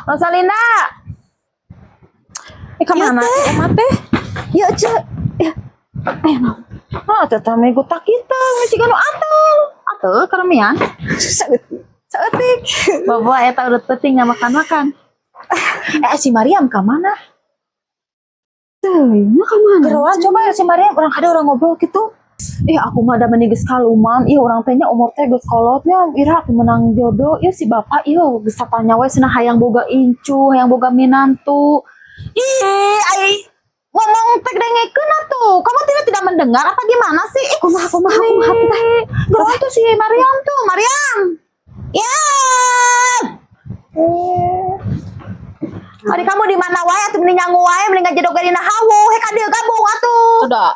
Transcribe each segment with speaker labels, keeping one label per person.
Speaker 1: Rosalinda. Eh, kemana?
Speaker 2: Iya, teh.
Speaker 1: Emak teh?
Speaker 2: Ya, Ce. Ya. Ayo, no.
Speaker 1: Ah, teteh mah kita ngecikan nu atel. Atel keremian.
Speaker 2: Saeutik. Saeutik.
Speaker 1: Bapak eta udah penting nggak makan-makan. Eh, si Mariam ke mana?
Speaker 2: Teuing ka mana?
Speaker 1: Geroan coba si Mariam urang ada urang ngobrol gitu. Ih, aku mah ada meni geus kaluman. Ih, urang teh nya umur teh geus kolotnya. Ira aku menang jodoh. Ih, si bapak ieu geus tanya we cenah hayang boga incu, hayang boga minantu. Ih, ai ngomong teh dengekeun atuh. Kamu tidak tidak mendengar apa gimana sih? Ih,
Speaker 2: Kumaha, kumaha, kumaha teh?
Speaker 1: Geroan tuh si Mariam tuh, Mariam. Ya. Eh. Ari kamu di mana wae atuh, mending nyangu wae, mending ngajedog dina hawu, he ka dieu gabung atuh.
Speaker 2: Sudah.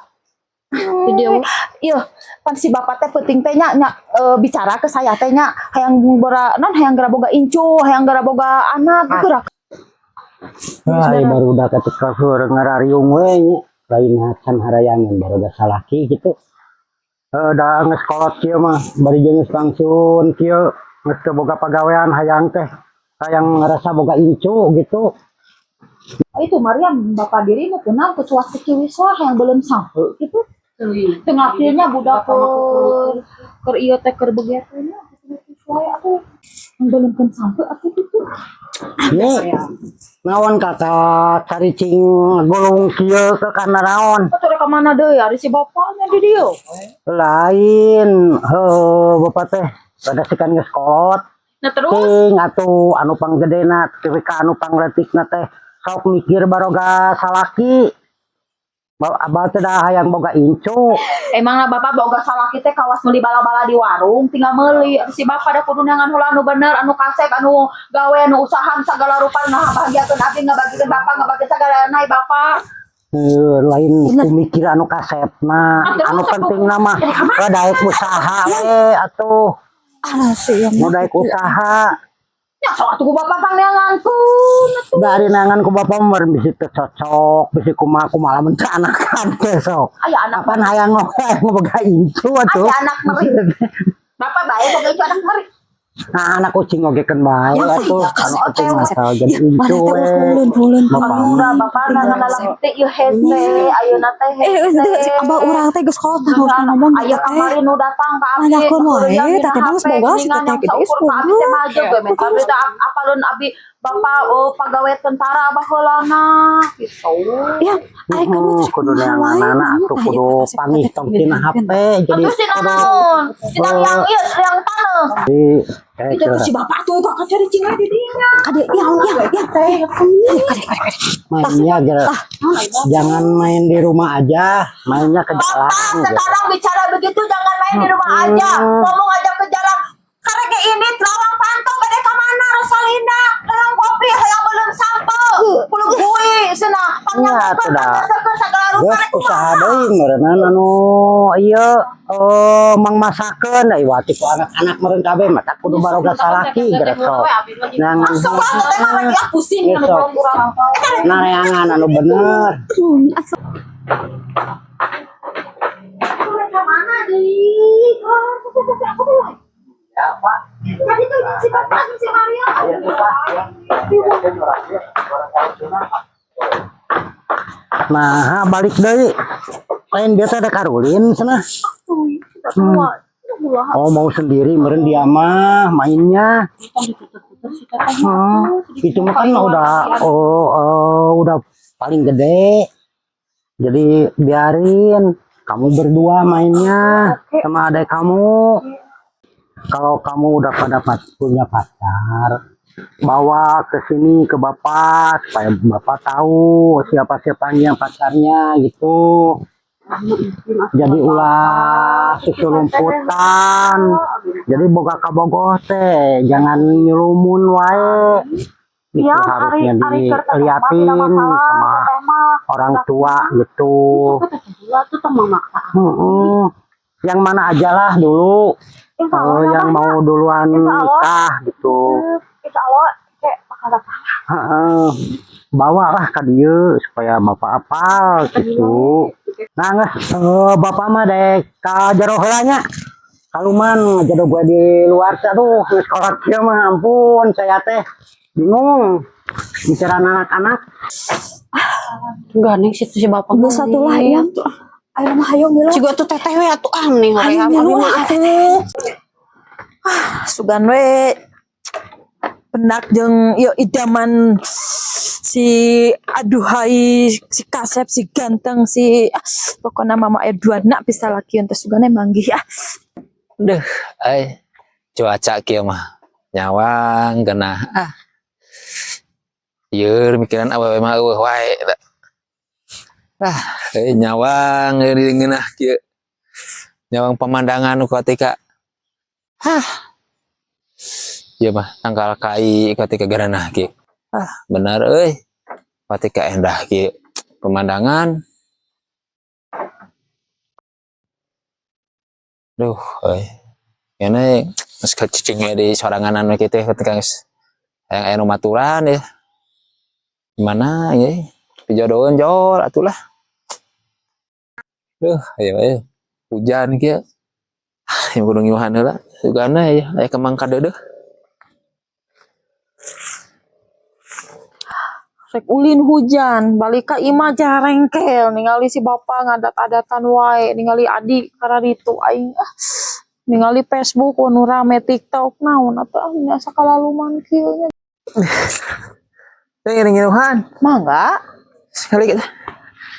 Speaker 2: Video.
Speaker 1: Iya, pan si bapak teh penting teh nya, nya bicara ke saya teh nya hayang bora non hayang geura boga incu, hayang geura boga anak gitu rak.
Speaker 3: Wah, ieu barudak ketika keur ngarariung we nya. Lain can harayangan barudak salaki gitu. Eh, da geus kolot kieu mah, bari jeung geus langsung kieu geus teu boga pagawean, hayang teh hayang ngerasa boga incu gitu.
Speaker 1: Itu Mariam, bapak dirimu kunaon kecuas keciwis lah hayang belum sampai gitu. Tengah nya budak keur keur ieu teh keur begitu nya wae atuh belum sampai atuh gitu.
Speaker 3: Nya, naon kakak caricing gulung kieu ke kana naon?
Speaker 1: Atuh rek ka mana deui ari si bapaknya di dieu.
Speaker 3: Lain, heuh, bapak teh pada sikan geus kolot.
Speaker 1: Nah, terus?
Speaker 3: Ting atuh anu panggedena tepi ka anu pangleutikna teh sok mikir baroga salaki. Abah teh dah hayang boga incu.
Speaker 1: Emangna bapak boga salaki teh kawas meuli bala-bala di warung tinggal meuli. Si bapak da kudu neangan heula anu bener, anu kasep, anu gawe, anu usaha sagala rupa ngabahagiakeun abdi, ngabagikeun bapak, ngabagikeun sagala bapak.
Speaker 3: Eh, lain ku mikir anu kasepna,
Speaker 1: Ah, terus
Speaker 3: anu
Speaker 1: aku-
Speaker 3: penting nama daek usaha we atuh.
Speaker 2: Alah sih yang
Speaker 3: Nu daek usaha.
Speaker 1: Ya sok atuh ku bapak pangneangankeun atuh.
Speaker 3: Dari nangan ku bapak mah bisi teu cocok, bisi kumaha kumaha lamun teu anakan teh sok.
Speaker 1: Aya anak
Speaker 3: Apan hayang hayang boga incu atuh.
Speaker 1: Aya anak meri. Bapak bae boga incu anak meri.
Speaker 3: Nah, anak kucing oge keun bae atuh. Anu kucing mah jadi
Speaker 2: Ya, mana
Speaker 3: incu
Speaker 2: teh
Speaker 3: we.
Speaker 2: ulah ulun-ulun.
Speaker 3: Bapak
Speaker 1: Aduh, dah bapak nangan dalam teh ieu hese, ayeuna teh
Speaker 2: Eh,
Speaker 1: hese.
Speaker 2: eh, si abah urang teh geus kolot tah harus ngomong
Speaker 1: Aya
Speaker 2: gitu teh.
Speaker 1: kamari nu datang ka abdi.
Speaker 2: Nanyakeun wae, teteh mah geus boga si teteh ge geus
Speaker 1: Saukur ka abdi teh
Speaker 2: boga.
Speaker 1: maju ge minta abdi teh apaleun abdi bapak, oh, pegawai tentara baheulana gitu.
Speaker 2: Ya, ari kamu
Speaker 3: Hmm,
Speaker 2: teh
Speaker 3: kudu
Speaker 2: kumaha wae,
Speaker 3: neanganana
Speaker 2: kamu
Speaker 3: atuh
Speaker 2: tah
Speaker 3: kudu
Speaker 2: ieu teh
Speaker 3: pangih tong tina HP jadi
Speaker 1: Terus tina
Speaker 3: kudu
Speaker 1: naon? Tina yang ieu yang taneuh.
Speaker 3: di eh
Speaker 1: Itu tuh si bapak tuh kakak cari cinga di dinya.
Speaker 2: Kade, ya, ya, ya, teh. Kade, kade, kade.
Speaker 3: Mainnya jangan main di rumah aja, mainnya ke jalan
Speaker 1: Bapak
Speaker 3: gitu.
Speaker 1: Sekarang bicara begitu, jangan main di rumah aja, ngomong aja ke jalan. Karena ke ini terawang pantau bade ka mana Rosalinda? Hayang kopi, hayang belum sampo. Kulo gue cenah.
Speaker 3: Ya, atuh dah.
Speaker 1: Segala rupa.
Speaker 3: Geus usaha deui meureunnan anu ieu, eh, mangmasakeun ai wati ku anak-anak meureun kabeh mah tak kudu baroga salaki geura sok. Neangan
Speaker 1: Sok banget teh mah lagi ah pusing
Speaker 3: Geus
Speaker 1: anu
Speaker 3: sok.
Speaker 1: Kurang.
Speaker 3: Nareangan anu bener.
Speaker 1: Ka mana deui? Aku tuh.
Speaker 3: Ya, Pak.
Speaker 1: Tadi tuh si bapak si Maria.
Speaker 3: Nah, balik deui. Lain biasa ada karulin cenah. Oh, mau sendiri meureun dia mah mainnya. Hmm, itu mah kan udah, oh, oh, udah paling gede. Jadi biarin kamu berdua mainnya sama adek kamu. Kalau kamu udah pada punya pacar, bawa ke sini ke bapak supaya bapak tahu siapa siapanya pacarnya gitu. Jadi ulah susulumputan. Jadi boga kabogoh teh jangan nyulumun wae. Itu
Speaker 1: Iya,
Speaker 3: harusnya
Speaker 1: ari ari keur teteh mah
Speaker 3: diliatin
Speaker 1: tidak masalah,
Speaker 3: sama
Speaker 1: teteh mah.
Speaker 3: Orang tua gitu. Mm-mm. Yang mana aja lah dulu.
Speaker 1: Insya Allah,
Speaker 3: Oh, yang
Speaker 1: Abah.
Speaker 3: mau duluan
Speaker 1: Insya Allah.
Speaker 3: nikah gitu.
Speaker 1: Insya Allah kayak bakal datang.
Speaker 3: Heeh. Bawa lah ka dieu supaya bapak apal gitu. Nah, geus, eh, bapak mah dek ka jero heula nya. Kaluman jero gue di luar teh, aduh, geus kolot kieu mah ampun saya teh. Bingung mikiran anak-anak.
Speaker 4: Gandeng situ si bapak.
Speaker 2: Geus atuh lah ya. Ayo mah hayo milu.
Speaker 4: Ciga tuh teteh we atuh ah nih
Speaker 2: Hayo
Speaker 4: hoream
Speaker 2: milu
Speaker 4: abi mah.
Speaker 2: ah teteh. Ah, sugan we pendak jeung ieu idaman si aduhai si kasep si ganteng si ah, pokoknya mama aya dua nak bisa lakian teh sugane manggih ah.
Speaker 5: Duh, ai cuaca kieu mah nyawang genah ah. Ieu mikiran awewe mah euweuh wae da. Ah, eh, nyawang di ngeunah kieu. Nyawang pemandangan nu ketika hah. Ieu mah tangkal kai ketika garanah kieu. Ah, benar euy. Ketika endah kieu pemandangan. Duh, euy. Ini geus cicing we di soranganan we kitu ketika geus hayang aya nu maturan ya. Gimana ya? Dijodoheun jol atulah. Duh, ayo ayo. Hujan kieu. Ah, yang kudu ngiuhan heula. Sugana ya aya kembang kadeudeuh.
Speaker 1: Rek ulin hujan balik ka imah jarengkel ningali si bapak ngadat-adatan wae ningali adik kararitu aing ah ningali Facebook nu rame TikTok naon atuh ah nya sakalaluman kieu nya.
Speaker 5: Teh ngiring-ngiruhan.
Speaker 1: Mangga.
Speaker 5: Sekali kita.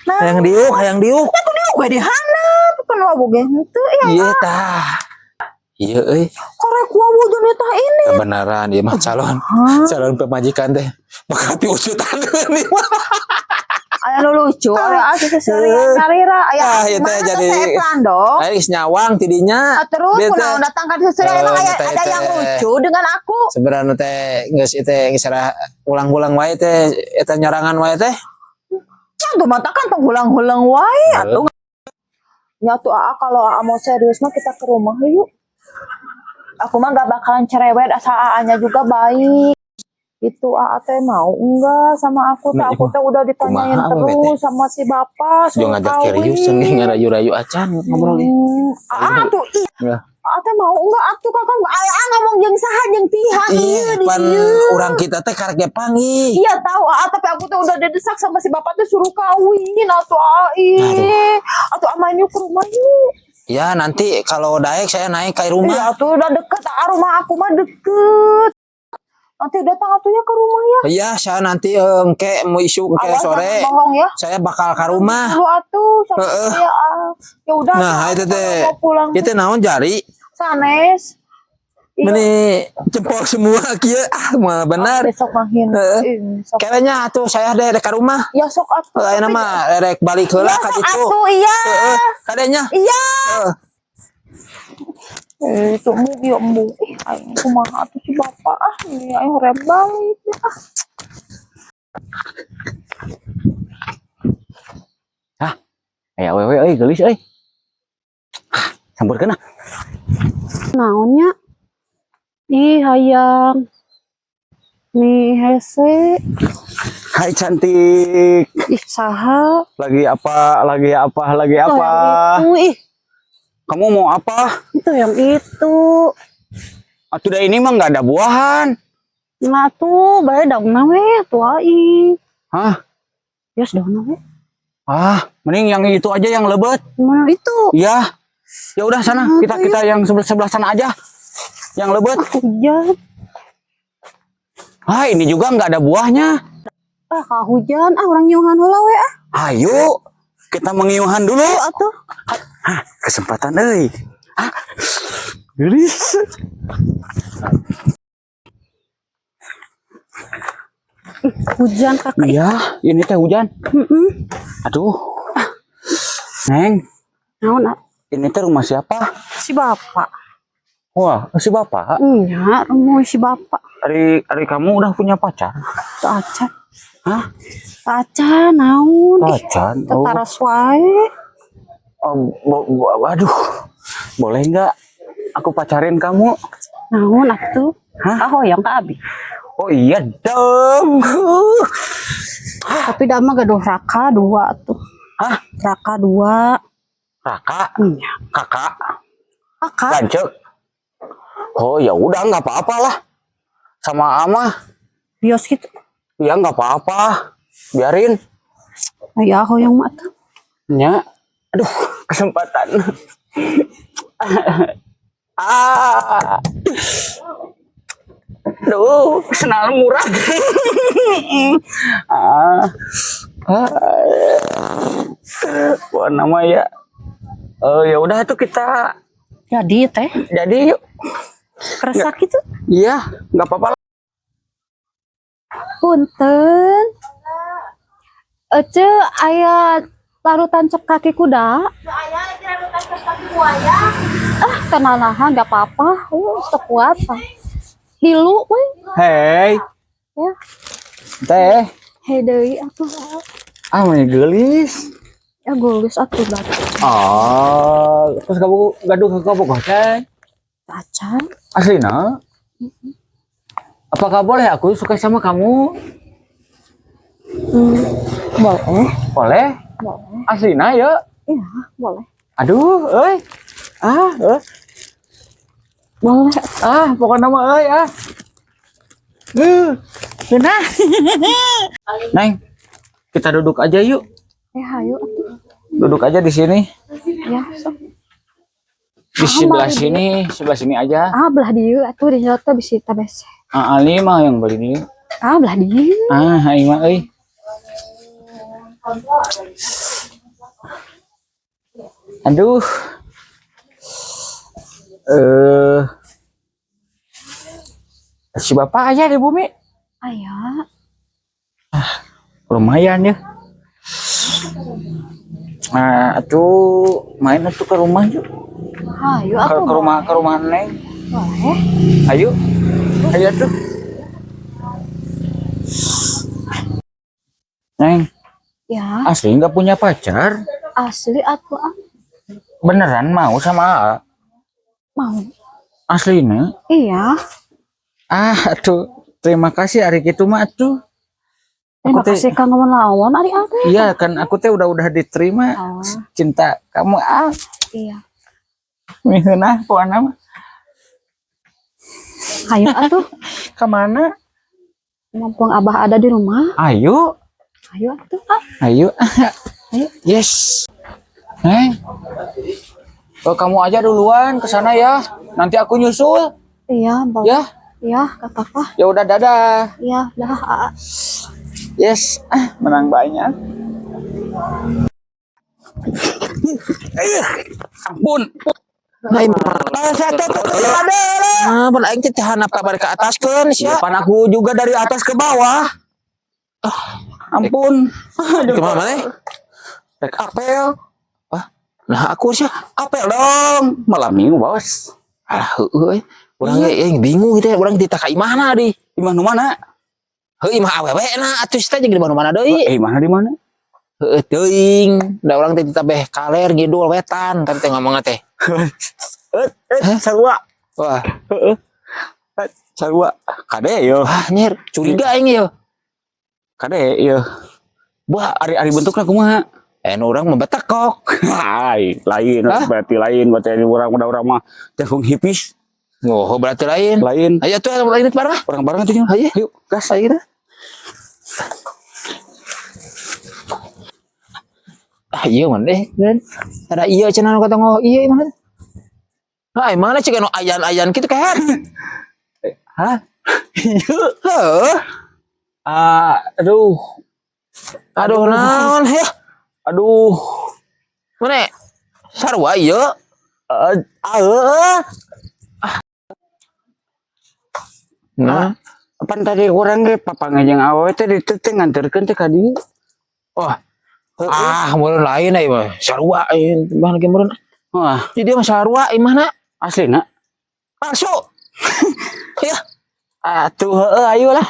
Speaker 1: Nah.
Speaker 5: Hayang diuk, hayang diuk.
Speaker 1: Atuh diuk we di handap kan wabu ge henteu ya.
Speaker 5: Iya tah. Iya euy.
Speaker 1: Korek wabu jeung tah ini.
Speaker 5: Kebenaran ieu mah calon calon pemajikan teh bakal piucutan nih mah.
Speaker 1: Aya nu lucu, aya asa seserian karira, aya
Speaker 5: Ah, ieu teh
Speaker 1: mana
Speaker 5: jadi-
Speaker 1: teh saya dong.
Speaker 5: Ayo geus nyawang tidinya.
Speaker 1: Ah, terus
Speaker 5: Dia teh-
Speaker 1: kunaon datang ka seserian emang
Speaker 5: Eh,
Speaker 1: aya
Speaker 5: teh-
Speaker 1: ada yang
Speaker 5: teh.
Speaker 1: lucu dengan aku.
Speaker 5: Sebenarnya teh geus ieu teh geus ulang-ulang wae teh eta nyorangan wae teh.
Speaker 1: Ya tuh mata kan tong hulang-hulang wae atuh. Ya tuh Aa kalau Aa mau serius mah kita ke rumah yuk. Aku mah gak bakalan cerewet asal Aa-nya juga baik. Itu Aa teh mau enggak sama aku teh
Speaker 5: Nah,
Speaker 1: aku teh udah ditanyain
Speaker 5: kumaha awewe
Speaker 1: terus sama si bapak
Speaker 5: Jo
Speaker 1: suruh
Speaker 5: ngajak
Speaker 1: kawin.
Speaker 5: seriusan ge ngarayu-rayu acan ngobrol ge.
Speaker 1: Aa tuh ih.
Speaker 5: Ya.
Speaker 1: Aa teh mau enggak atuh kakak aa ngomong jeung saha jeung pihak
Speaker 5: Iya,
Speaker 1: ieu di
Speaker 5: pan
Speaker 1: dieu.
Speaker 5: urang kita teh karek ge panggih.
Speaker 1: Iya tahu Aa, tapi aku tuh udah didesak sama si bapak tuh suruh kawin atuh Aa ih. Atuh amain yuk ke rumah yuk.
Speaker 5: Ya nanti kalau daek saya naik ke
Speaker 1: Iya
Speaker 5: rumah.
Speaker 1: tuh udah deket, ah, rumah aku mah deket. Nanti datang atuh ya ke rumah ya.
Speaker 5: Iya, saya nanti engke mau isu engke
Speaker 1: Awas
Speaker 5: sore.
Speaker 1: jangan bohong ya.
Speaker 5: Saya bakal ke rumah.
Speaker 1: Lu atuh sama
Speaker 5: Heeh.
Speaker 1: saya. Ah. Ya udah.
Speaker 5: Nah,
Speaker 1: atuh,
Speaker 5: itu
Speaker 1: aku
Speaker 5: teh.
Speaker 1: mau pulang.
Speaker 5: Itu naon jari?
Speaker 1: Sanes. Iya.
Speaker 5: Meni jempol semua kieu ah mah benar.
Speaker 1: Besok makin.
Speaker 5: Heeh.
Speaker 1: Ih, sok.
Speaker 5: Kayaknya atuh saya deh rek ke rumah.
Speaker 1: Ya sok atuh.
Speaker 5: Ayeuna
Speaker 1: Tapi-
Speaker 5: mah rek balik heula
Speaker 1: Ya
Speaker 5: ka
Speaker 1: sok
Speaker 5: ditu.
Speaker 1: atuh iya.
Speaker 5: Heeh, kadenya.
Speaker 1: Iya.
Speaker 5: Heeh.
Speaker 1: Eh, itu embung ya embung. Ih, aing kumaha atuh si bapak ah, ini aing hoream balik ah.
Speaker 3: Hah? Aya awewe euy geulis euy. Hah, sampeurkeun ah.
Speaker 4: Naonnya? Ih hayang. Nih hese.
Speaker 3: Hai cantik.
Speaker 4: Ih saha?
Speaker 3: Lagi apa? Lagi apa? Lagi
Speaker 4: Itu
Speaker 3: apa?
Speaker 4: yang itu ih.
Speaker 3: Kamu mau apa?
Speaker 4: Itu yang itu.
Speaker 3: Atuh dah ini mah nggak ada buahan.
Speaker 4: Nah tuh, bae daunna we atuh aing.
Speaker 3: Hah?
Speaker 4: Yos daunna we.
Speaker 3: Ah, mending yang itu aja yang lebet.
Speaker 4: Mana itu?
Speaker 3: Iya. Ya udah sana,
Speaker 4: Ah,
Speaker 3: kita kita yang sebelah sebelah sana aja. Yang lebet.
Speaker 4: Hujan.
Speaker 3: Ah, ini juga nggak ada buahnya.
Speaker 4: Ah, ka hujan. Ah, urang ngiuhan heula we ah.
Speaker 3: Ayo, kita mengiuhan dulu.
Speaker 4: Atuh.
Speaker 3: Hah, kesempatan euy. Hah. Gelis.
Speaker 4: Hujan kakak.
Speaker 3: Iya, ini teh hujan. Aduh. Neng,
Speaker 4: Naon ah?
Speaker 3: ini teh rumah siapa?
Speaker 4: Si bapak.
Speaker 3: Wah, si bapak.
Speaker 4: Iya, rumah si bapak.
Speaker 3: Ari, ari kamu udah punya pacar?
Speaker 4: Teu acan.
Speaker 3: Hah?
Speaker 4: Teu acan naon? Ih,
Speaker 3: Pacar? Oh.
Speaker 4: tetaros wae.
Speaker 3: Oh, waduh. Boleh nggak aku pacarin kamu?
Speaker 4: Naon atuh?
Speaker 3: Hah?
Speaker 4: Ah, hoyong ka abi.
Speaker 3: Oh iya dong.
Speaker 4: Tapi da mah gaduh raka dua tuh.
Speaker 3: Hah?
Speaker 4: Raka dua.
Speaker 3: Kakak,
Speaker 4: Iya.
Speaker 3: kakak,
Speaker 4: Kakak.
Speaker 3: lanjut. Oh ya udah nggak apa-apa lah. Sama ama.
Speaker 4: Bios gitu.
Speaker 6: Ya nggak apa-apa. Biarin.
Speaker 4: Ya hoyong mah tuh.
Speaker 6: Ya. Aduh, kesempatan. Ah. Aduh, senal murah. Ah. Ah. Wah, nama ya. Eh, ya udah tuh kita
Speaker 4: Jadi teh
Speaker 6: jadi yuk.
Speaker 4: keresak gitu.
Speaker 6: Iya, nggak apa-apa.
Speaker 4: Punten. Ece aya larutan cap kaki kuda. Ah, tenanahan nggak apa-apa. Teu kuat. Dilu we.
Speaker 6: Hei.
Speaker 4: Ya.
Speaker 6: Teh,
Speaker 4: Hei deui atuh.
Speaker 6: Ah mana geulis.
Speaker 4: Ya geulis atuh batu.
Speaker 6: Oh, terus kamu gaduh ke kamu teh?
Speaker 4: Acan.
Speaker 6: Aslina? Apakah boleh aku suka sama kamu?
Speaker 4: Boleh.
Speaker 6: Boleh?
Speaker 4: Boleh.
Speaker 6: Aslina ya?
Speaker 4: Iya, boleh.
Speaker 6: Aduh, euy. Ah, eh.
Speaker 4: Boleh.
Speaker 6: Ah, pokoknya mah euy ah. Nah. Neng, kita duduk aja yuk.
Speaker 4: Eh, hayu atuh.
Speaker 6: Duduk aja di sini.
Speaker 4: Ya, sok.
Speaker 6: Di sebelah sini aja.
Speaker 4: Ah, belah dieu atuh di teh bisi tabes.
Speaker 6: Ah, Ali mah yang beli ini.
Speaker 4: Ah, belah dieu.
Speaker 6: Ah, aing mah euy. Aduh. Eh si bapak aja di bumi.
Speaker 4: Aya.
Speaker 6: Lumayan ya. Nah, atuh main atuh ke rumah yuk.
Speaker 4: Hayu
Speaker 6: Ke,
Speaker 4: atuh.
Speaker 6: ke rumah Neng.
Speaker 4: Boleh.
Speaker 6: Ayo. Ayo tuh. Neng,
Speaker 4: Ya,
Speaker 6: asli nggak punya pacar?
Speaker 4: Asli atuh ah.
Speaker 6: Beneran mau sama Aa?
Speaker 4: Mau.
Speaker 6: Aslinya?
Speaker 4: Iya.
Speaker 6: Ah, atuh. Terima kasih hari itu mah atuh.
Speaker 4: Terima
Speaker 6: Aku teh-
Speaker 4: kasih kang lawan ari ade.
Speaker 6: Iya kan aku teh udah diterima
Speaker 4: Oh,
Speaker 6: cinta kamu ah.
Speaker 4: Iya.
Speaker 6: Miheunah pokoknya mah.
Speaker 4: Hayu atuh.
Speaker 6: Kemana?
Speaker 4: Mumpung Abah ada di rumah.
Speaker 6: Ayo,
Speaker 4: Ayo atuh. Ah,
Speaker 6: ayo. Ayo. Yes. Neng. Oh, kamu aja duluan ke sana ya. Nanti aku nyusul.
Speaker 4: Iya, boleh.
Speaker 6: Ya.
Speaker 4: Iya, gak apa-apa.
Speaker 6: Ya udah dadah.
Speaker 4: Iya, dah. Ah.
Speaker 6: Yes. Ah, menang banyak. Ampun.
Speaker 5: Ah, pan aing teh hanap kabar ke atas kan sia.
Speaker 6: Depan aku juga dari atas ke bawah. Ampun. Aduh.
Speaker 5: Kemana mana?
Speaker 6: Rek apel.
Speaker 5: Nah, aku sia.
Speaker 6: Apel dong. Malam minggu, Bos.
Speaker 5: Alah, heueuh euy. Urang ge euy bingung gitu ya, urang ditah ka imahna di.
Speaker 6: Di mana mana?
Speaker 5: Heuh, imah awewe na atuh teh jeung di mana-mana deui.
Speaker 6: Eh, mana di mana?
Speaker 5: Heueuh teuing. Da urang teh ditabeh kaler ngidul wetan tadi teh ngomongna teh.
Speaker 6: Eh, eh, sarua.
Speaker 5: Wah,
Speaker 6: Heeh. Eh, sarua. Kade yo.
Speaker 5: wah nyir, curiga aing ye.
Speaker 6: Kade yo.
Speaker 5: Wah,
Speaker 6: Ari-ari bentukna kumaha?
Speaker 5: eh nu urang mah betekok.
Speaker 6: Hai, lain
Speaker 5: Hah?
Speaker 6: berarti lain berarti orang udah orang mah jangkung hipis
Speaker 5: Oh, berarti lain.
Speaker 6: lain.
Speaker 5: Ayo tuh lain bareng ah.
Speaker 6: Orang bareng atuh.
Speaker 5: Ayo.
Speaker 6: Yuk, gas.
Speaker 5: Ayo kita. Ah, iya mana deh, kan. Ada iya cenah nu kata ngo iya mana. Ah, mana cik anu ayan-ayan kitu kayak.
Speaker 6: Hah?
Speaker 5: Iya. Heuh.
Speaker 6: Ah, aduh.
Speaker 5: Aduh naon ya.
Speaker 6: Aduh.
Speaker 5: Mana? Sarua ieu.
Speaker 6: Eh, ah,
Speaker 5: Nah,
Speaker 6: Pan tadi urang ge papangnya jeung awewe teh ditu teh nganterkeun teh ka dieu.
Speaker 5: Wah. Ah, meureun lain euy mah. Sarua euy, mana ge meureun.
Speaker 6: Wah,
Speaker 5: Di dia mah sarua imahna.
Speaker 6: Aslina.
Speaker 5: Palsu. Ya.
Speaker 6: Atuh heueuh ayo lah.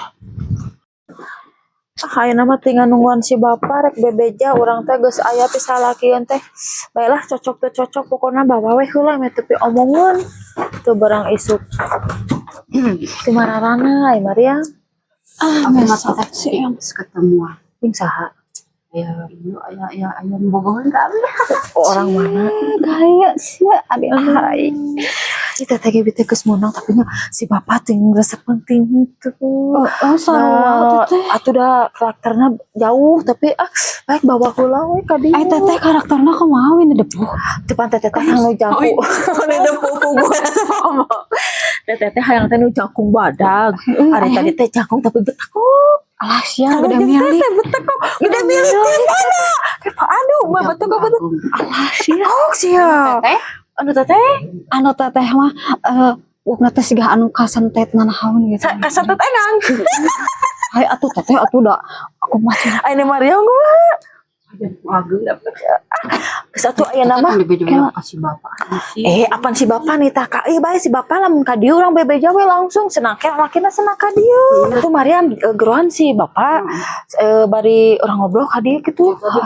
Speaker 1: Ah, ayeuna mah tinggal nungguan si bapak rek bebeja urang teh geus aya ti salakieun teh. Baiklah cocok teh cocok pokokna bawa we heula meh tepi omongeun. Teu barang isuk. Ti mararana ai Maria.
Speaker 4: Ah, masa sih yang
Speaker 7: Ketemuan.
Speaker 1: Jeung saha?
Speaker 7: Ya, ya, ya, ayam bogohan kami.
Speaker 1: Oh, orang mana?
Speaker 4: Gaya sih abi hai.
Speaker 1: Ih, teteh ge teh geus meunang, tapi nya si bapak teh resep penting henteu.
Speaker 4: Oh, sarua teteh.
Speaker 1: Atuh da karakterna jauh, tapi ah, baik bawa heula we ka dieu.
Speaker 4: Eh, teteh karakterna kumaha we depuh?
Speaker 1: Depan teteh teh hayang nu jangkung. Nu depuh ku gue sama. Teteh teh hayang teh nu jangkung badag. Ari tadi teh jangkung tapi betekuk.
Speaker 4: Alah sia,
Speaker 1: Kalau
Speaker 4: gede
Speaker 1: jeung
Speaker 4: milik.
Speaker 1: teteh betekuk. Gede milik teh mana? Kayak aduh, mah betekuk betekuk.
Speaker 4: Alah sia.
Speaker 1: Oh, sia.
Speaker 4: Teteh,
Speaker 1: Anu teteh
Speaker 4: anu teteh mah buukna teh siga anu kasentet nanaon gitu.
Speaker 1: Kasentet engang.
Speaker 4: Hai atuh teteh atuh da aku mah cenah.
Speaker 1: Ini Maria kumaha? Geus atuh aya nama.
Speaker 7: Kasih bapak sih.
Speaker 1: Eh, apaan si bapak nih tah ka? Ih, bae si bapak lamun ka dieu urang bebeja we langsung senang ke lalakina senang ka dieu. Itu Mariam gerohan si bapak bari urang ngobrol ka dieu gitu. Oh,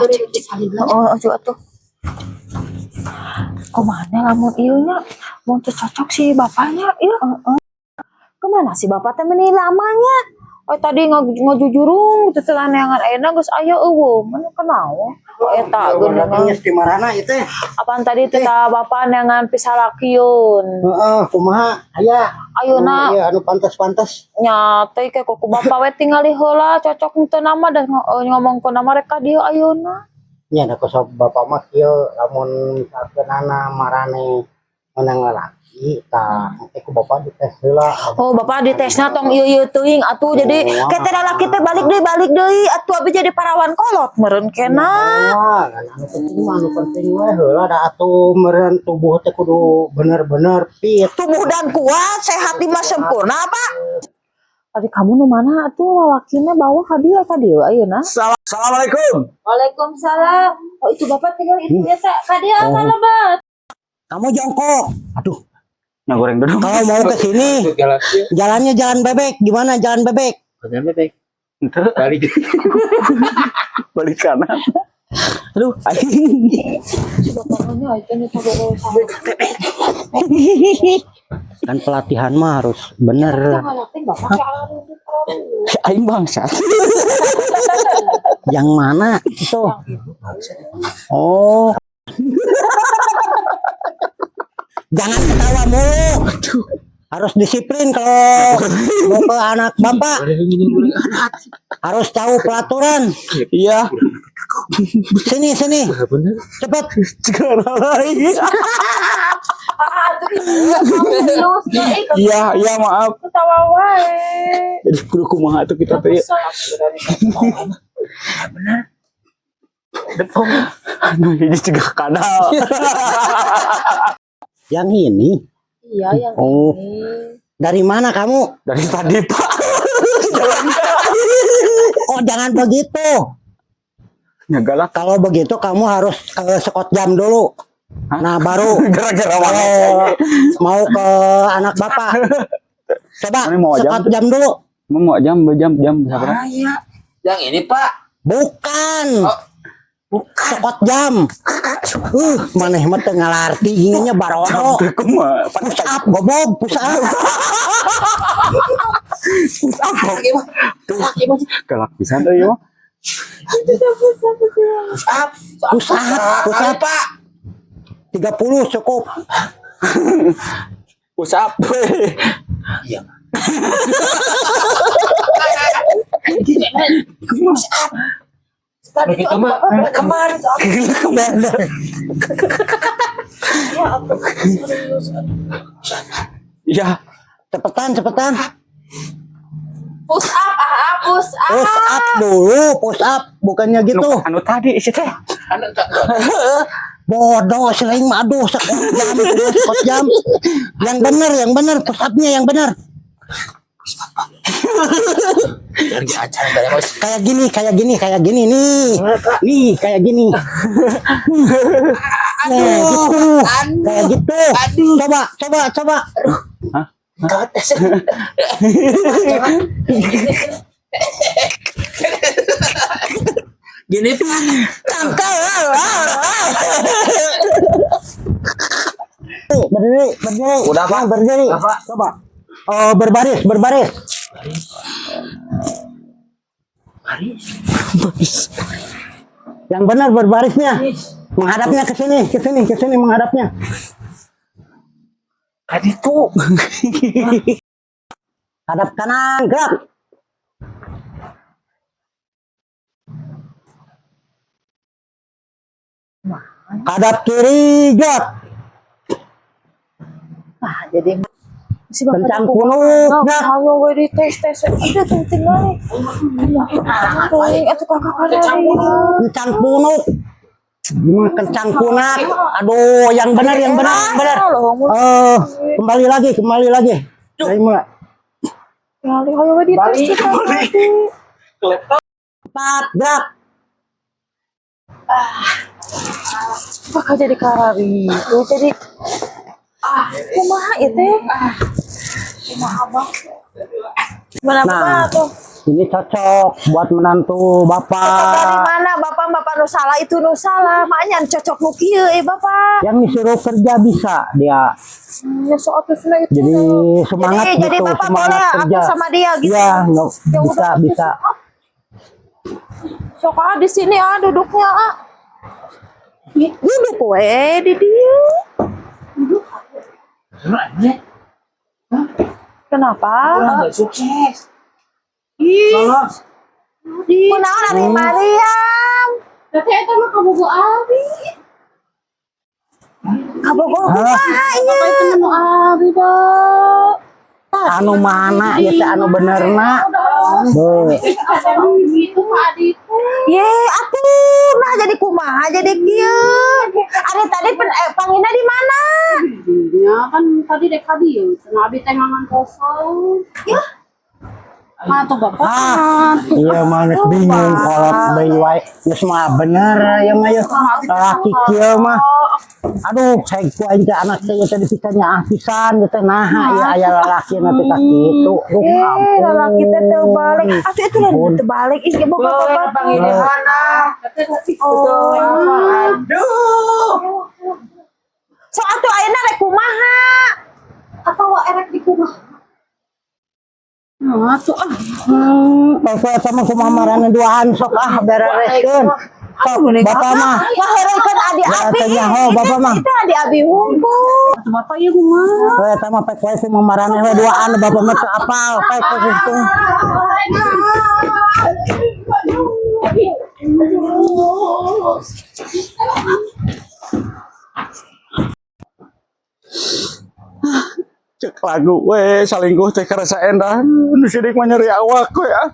Speaker 1: oh, oh, atuh. Kumaha lamun ieu nya mun teu cocok si bapaknya ieu? Kemana si bapak teh meni lamanya? Oh, tadi ngajujurung gitu teh neangan, ayeuna geus aya euweuh. Mana kenal? Oh, eta geuningan.
Speaker 3: Di marana itu?
Speaker 1: Apaan tadi teh ta bapak neangan pisalakieun.
Speaker 3: Heeh, kumaha? Aya.
Speaker 1: Ayeuna
Speaker 3: Iya, anu pantas-pantas.
Speaker 1: Nya teh kayak ku bapak we tingali heula cocok henteu nama dan ngomongkeun nama rek ka dieu ayeuna.
Speaker 3: Nya da kosok bapak mah kieu, lamun misalkeun ana marane menang lalaki tah engke ku bapak dites heula.
Speaker 1: Oh, bapak ditesna tong ieu-ieu teuing atuh, jadi
Speaker 3: Oh.
Speaker 1: ke teh lalaki teh balik deui atuh, abi jadi parawan kolot meureun kena.
Speaker 3: Wah, kan anu penting mah anu penting we heula da atuh meureun tubuh teh kudu bener-bener fit.
Speaker 2: Tubuh dan kuat, sehat lima sempurna, Pak.
Speaker 1: Tadi kamu nu mana atuh lalakina bawa ka dieu ayeuna?
Speaker 5: Assalamualaikum.
Speaker 1: Waalaikumsalam. Oh, itu bapak tinggal itu ya teh ka dieu
Speaker 3: Oh.
Speaker 1: apa lebat?
Speaker 3: Kamu jongkok. Aduh,
Speaker 6: Nah, goreng dulu.
Speaker 3: kalau mau ke sini jalannya jalan bebek. Gimana jalan bebek?
Speaker 6: Balik. Balik kanan. Aduh, aing.
Speaker 1: Si bapaknya itu nih kabar sama.
Speaker 3: Kan pelatihan mah harus bener.
Speaker 1: Ngalatin bapak kayak
Speaker 6: Aing bangsat.
Speaker 3: Yang mana itu? Oh. Jangan ketawa mulu. Harus disiplin kalau mau ke anak bapak. Harus tahu peraturan.
Speaker 6: Iya.
Speaker 3: Sini, sini. Cepat.
Speaker 6: Sekarang lagi. Iya, iya, maaf.
Speaker 1: Ketawa wae.
Speaker 6: Jadi kudu kumaha tuh kita tuh ya.
Speaker 5: Benar.
Speaker 6: Aduh, ini juga kadal.
Speaker 3: Yang ini.
Speaker 1: Iya, yang
Speaker 3: Oh.
Speaker 1: ini.
Speaker 3: Dari mana kamu?
Speaker 6: Dari tadi, Pak.
Speaker 3: Oh, jangan begitu.
Speaker 6: Ngegalak.
Speaker 3: Kalau begitu kamu harus ke squat jump dulu.
Speaker 6: Hah?
Speaker 3: Nah, baru
Speaker 6: Gara-gara
Speaker 3: kalau
Speaker 6: mana?
Speaker 3: mau ke anak bapak. Coba
Speaker 6: Ini mau jam?
Speaker 3: squat jump dulu.
Speaker 6: Emang mau jam jam jam berapa?
Speaker 5: Bahaya. Yang ini, Pak.
Speaker 3: Bukan.
Speaker 5: Oh, bukan.
Speaker 3: Squat jump. Maneh mah teu ngalarti nya barodo.
Speaker 6: Kumaha?
Speaker 3: Push up, goblok, push up.
Speaker 6: Push up. Galak pisan euy mah.
Speaker 5: Push up.
Speaker 3: Push up, push up.
Speaker 5: Pak.
Speaker 3: 30 cukup.
Speaker 6: Push up.
Speaker 5: Iya.
Speaker 6: Push up.
Speaker 5: Begitu mah kemarin.
Speaker 6: Kemana? Ya,
Speaker 3: Cepetan, cepetan.
Speaker 1: Push up, ah, push up.
Speaker 3: Push up dulu, push up, bukannya gitu.
Speaker 6: anu, anu tadi sih teh.
Speaker 5: Anu tak
Speaker 3: Bodoh sering mah, aduh, squat jump, squat jump. Yang bener, push up-nya yang bener.
Speaker 5: Jangan acara dari bos.
Speaker 3: Kayak gini, kayak gini, kayak gini nih. Nih, kayak gini. Nah, gitu. Kayak gitu. Coba, coba, coba.
Speaker 6: Hah?
Speaker 5: Gini, Pak.
Speaker 3: Tangkal. Berdiri, berdiri.
Speaker 5: Udah, Pak.
Speaker 3: Nah, berdiri.
Speaker 5: Udah, Pak.
Speaker 3: Coba. Oh, berbaris, berbaris.
Speaker 5: Baris.
Speaker 3: Yang benar berbarisnya. Menghadapnya ke sini, ke sini, ke sini menghadapnya.
Speaker 6: Kan itu.
Speaker 3: Hadap kanan, gerak. Hadap kiri, gerak.
Speaker 1: Nah, jadi si bapak
Speaker 3: Kencang
Speaker 1: teh
Speaker 3: punuk,
Speaker 1: kumaha?
Speaker 3: gerak.
Speaker 1: Ayo we di tes tes. Ada tuh tinggal. Teuing atuh kakak kada.
Speaker 3: Kencang punuk. Gimana kencang kunak? Aduh, yang benar, yang benar, yang benar. Eh, kembali lagi, kembali lagi. Dari mulai.
Speaker 1: Ayo we di tes.
Speaker 3: Empat, gerak.
Speaker 1: Bakal jadi karari. Tuh jadi ah, kumaha ieu teh? Kumaha bang? Mana
Speaker 3: Nah.
Speaker 1: bapak tuh?
Speaker 3: Ini cocok buat menantu
Speaker 1: Dari
Speaker 3: bapak.
Speaker 1: mana bapak bapak nu salah itu nu salah, makanya cocok nu kieu eh bapak.
Speaker 3: Yang disuruh kerja bisa dia.
Speaker 1: Ya soal tuh itu.
Speaker 3: Jadi semangat
Speaker 1: Jadi
Speaker 3: gitu,
Speaker 1: bapak
Speaker 3: semangat
Speaker 1: boleh
Speaker 3: kerja.
Speaker 1: aku sama dia gitu.
Speaker 3: Iya, nggak
Speaker 1: Ya
Speaker 3: bisa
Speaker 1: udah,
Speaker 3: bisa.
Speaker 1: Sok ah di sini ah duduknya ah. Duduk we di dia. Kenapa?
Speaker 6: Enggak sukses.
Speaker 1: Ih,
Speaker 6: Lolos.
Speaker 1: kunaon ari Mariam?
Speaker 4: Berarti eta mah kabogo abi.
Speaker 1: Kabogo
Speaker 3: Hah?
Speaker 1: kumaha ieu?
Speaker 4: Bapak itu nemu abi dah.
Speaker 3: Anu mana ya teh anu benerna. Be.
Speaker 4: Gitu mah adi teh.
Speaker 1: Ye, atuh, nah jadi kumaha jadi kieu. Ari tadi pen, pangina di mana?
Speaker 4: Ya kan tadi dek tadi ya, cenah abi teh ngangan kosong.
Speaker 1: Ya.
Speaker 4: Mah tuh bapak.
Speaker 3: Ah, iya mah geus bingung kolot deui wae. Geus mah bener ya mah ya. Lalaki kieu mah. Aduh, saya ku aing teh anak teh teh dipikanya ah pisan ieu teh naha ieu aya lalaki na teh ka kitu. Duh,
Speaker 1: Eh, lalaki teh teu balik.
Speaker 3: ampun.
Speaker 1: Atuh itu lain teu balik. Ih, boga bapak. Oh.
Speaker 6: Aduh.
Speaker 1: So atuh ayeuna rek kumaha?
Speaker 4: Atau erek di kumaha. Nah, tuh ah.
Speaker 3: Bapak eta mah kumaha marana duaan sok ah berereskeun. Sok bapak mah.
Speaker 1: Ngaheureukeun adi
Speaker 3: Ya,
Speaker 1: abi.
Speaker 3: teh nyaho, bapak mah.
Speaker 1: Itu adi abi hungkul.
Speaker 4: Bapak ieu kumaha?
Speaker 3: We eta mah pek wae kumaha marana we duaan bapak mah teu apal pek we kitu.
Speaker 6: Cek lagu we salingkuh teh karasa endah. Nu sidik mah nyeri awak we ah.